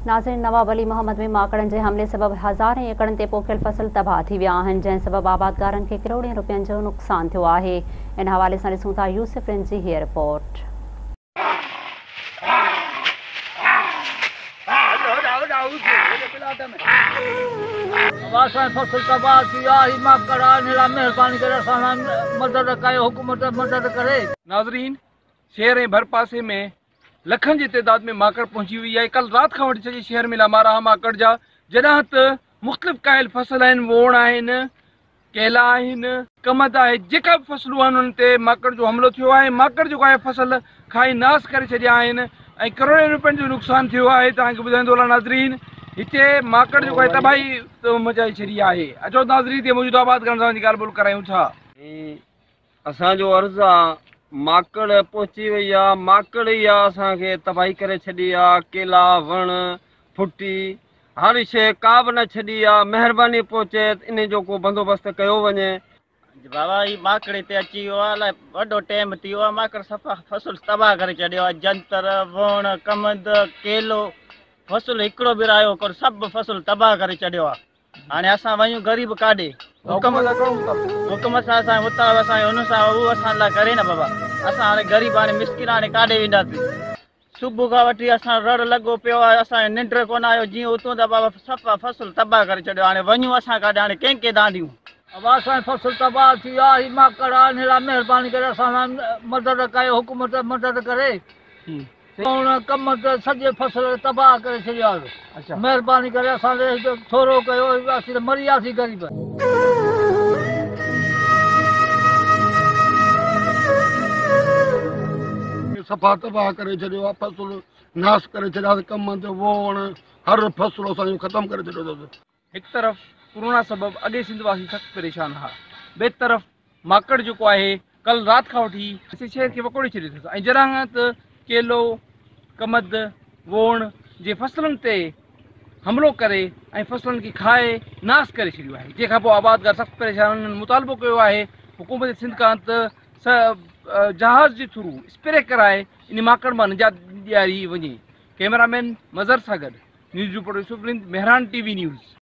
ناظرين نواب ولي محمد ۾ ماڪڙن جي حملي سبب هزارين ايڪڙن تي پوکيل فصل تباهه ٿي ويا آهن، جنهن سبب آبادگارن کي ڪروڙين رپين جو نقصان ٿيو آهي. ان حوالي سان ڏسون ٿا يوسف رند جي هيء رپورٽ. اسان جو فصل تباهه ٿي ويو آهي ماڪڙ آ ان لاء مهرباني ڪري اسان سان مدد ڪيو حڪومت مدد ڪري. ناظرين شهر ۽ ڀرپاسي ۾ لکن جي تعداد ۾ ماڪڙ پهچي وئي آهي، ڪالهه رات کان وٺي سڄي شهر ۾ لامارا ها ماڪڙ جا، جڏهن ته مختلف ڪاهيل فصل آهن، ووڻ آهن، ڪيلا آهن، ڪمند آهي، جيڪا به فصلون آهن انهن تي ماڪڙ جو حملو ٿيو آهي، ماڪڙ جيڪو آهي فصل کائي ناس ڪري ڇڏيا آهن ۽ ڪروڙين روپين جو نقصان ٿيو آهي، توهان کي ٻڌائيندو هلان ناظرين هتي ماڪڙ جيڪو آهي تباهي مچائي ڇڏي آهي، اچو ناظرين هتي موجود آبادگارن سان وڃي ڳالهه ٻولهه ڪرايون ٿا. اسان جو عرض آ ماڪڙ پهچي وئي آ ماڪڙ ئي آ اسان کي تباهي ڪري ڇڏي آ ڪيلا وڻ ڦٽي هر شيء ڪا به نه ڇڏي آ مهرباني پهچي ته انهي جو ڪو بندوبست ڪيو وڃي. بابا هي ماڪڙ هتي اچي ويو آ الائي وڏو ٽيم ٿي ويو آ ماڪڙ صفا فصل تباهه ڪري ڇڏيو آ جنتر ووڻ ڪمند ڪيلو فصل هڪڙو به رايو ڪونه سڀ فصل تباهه ڪري ڇڏيو آ. هاڻي اسان وڃون غريب ڪاڏي؟ حڪم سان اسان مطالبو اسان جو ان سان اهو اسان لاء ڪري نه بابا اسان هاڻي غريب هاڻي مسڪين هاڻي ڪاڏي وينداسين صبح کان وٺي اسان رڙ لڳو پيو آهي اسان کي ننڊ ڪونه آيو جيئن اٿون ته بابا صفا فصل تباهه ڪري ڇڏيو هاڻي وڃون اسان ڪاڏي هاڻي ڪنهن کي دانهن ڏيون. ابا اسان جو فصل تباهه ٿي ويو آهي هي ماڪڙ آهي ان لاء مهرباني ڪري اسان سان مدد ڪيو حڪومت مدد ڪري. ووڻ ڪمند سڄي فصل کي تباهه ڪري ڇڏيو آهي مهرباني ڪري اسان تي ٿورو ڪيو اسين ته مري وياسين غريب. صفا تباهه ڪري ڇڏيو آهي فصل ناس ڪري ڇڏيا ڪمند ووڻ هر فصل اسان جو ختم ڪري ڇڏيو اٿس. هڪ طرف ڪورونا سبب اڳئي سنڌ واسي سخت پريشان ها، ٻئي طرف ماڪڙ جيڪو آهي ڪل رات کان وٺي سڄي شهر کي وڪوڙي ڇڏيو اٿس ۽ جڏهن ته ڪيلو، ڪمند، ووڻ جي فصلن تي حملو ڪري ۽ فصلن کي کائي ناس ڪري ڇڏيو آهي، جنهن کان پوء آبادگار سخت پريشان آهن، انهن مطالبو ڪيو آهي حڪومت سنڌ کان ته جهاز جي ٿرو اسپري ڪرائي ان ماڪڙ مان نجات ڏياري وڃي، ڪئميرا مين مظهر سان گڏ news reporter Yousuf Rind, Mehran T V news.